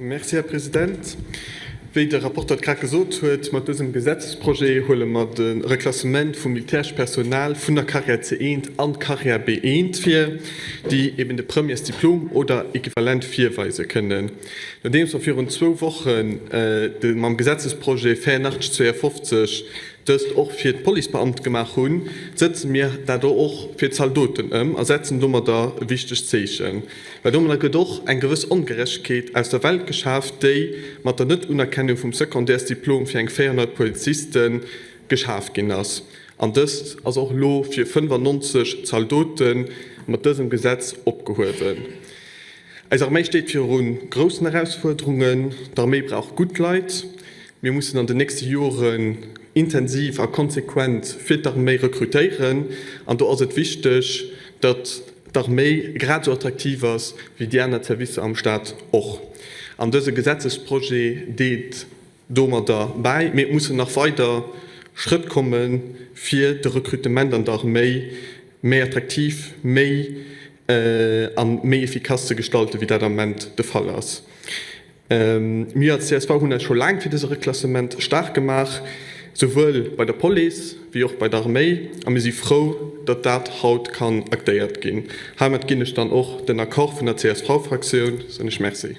Merci, Här President. Wéi de Rapporteur et grad gesot huet, mat dësem Gesetzesprojet huele mer de Reklassement vum militäresche Personal vun der Carrière C1 an d'Carrière B1 vir, déi eben de Premièresdiplom oder Equivalent virweise kënnen. Nodeems mer virun zwou Wochen de mam Gesetzesprojet 8452 dëst och fir d'Policebeamte gemaach hunn, sëtze mir dat elo och fir d'Zaldoten ëm a setzen domadder e wichtegt Zeechen. Well domadder gëtt och eng gewëss Ongerechtegkeet aus der Welt geschaf, déi mat der Net-Unerkennung vum Secondaires-Diplom fir eng 400 Poliziste geschaf ginn ass. An dëst ass och elo fir 95 Zaldote mat dësem Gesetz opgehuewen. Eis Arméi steet viru groussen Erausfuerderungen. D'Arméi brauch gutt Leit. Mir mussen an den nächste Joren intensiv a konsequent fir d'Arméi rekrutéieren. An do ass et wichteg, datt d'Arméi grad esou attraktiv ass wéi déi aner Zerwisser am Staat och. An dëse Gesetzesprojet deet domadder bäi. Mee et mussen nach weider Schrëtt kommen, fir de Rekrutement an der Arméi méi attraktiv, méi a méi efficace ze gestalten, wéi dat am Ament de Fall ass. Mir als csv hunn eis scho laang fir dëse Reklassement staark gemaach, souwuel bei der Police wéi och bei der Arméi, a mir si frou, datt dat haut kann aktéiert ginn. Heimat ginn ech dann och den Accord vun der CSV-Fraktioun. Soen ech Merci.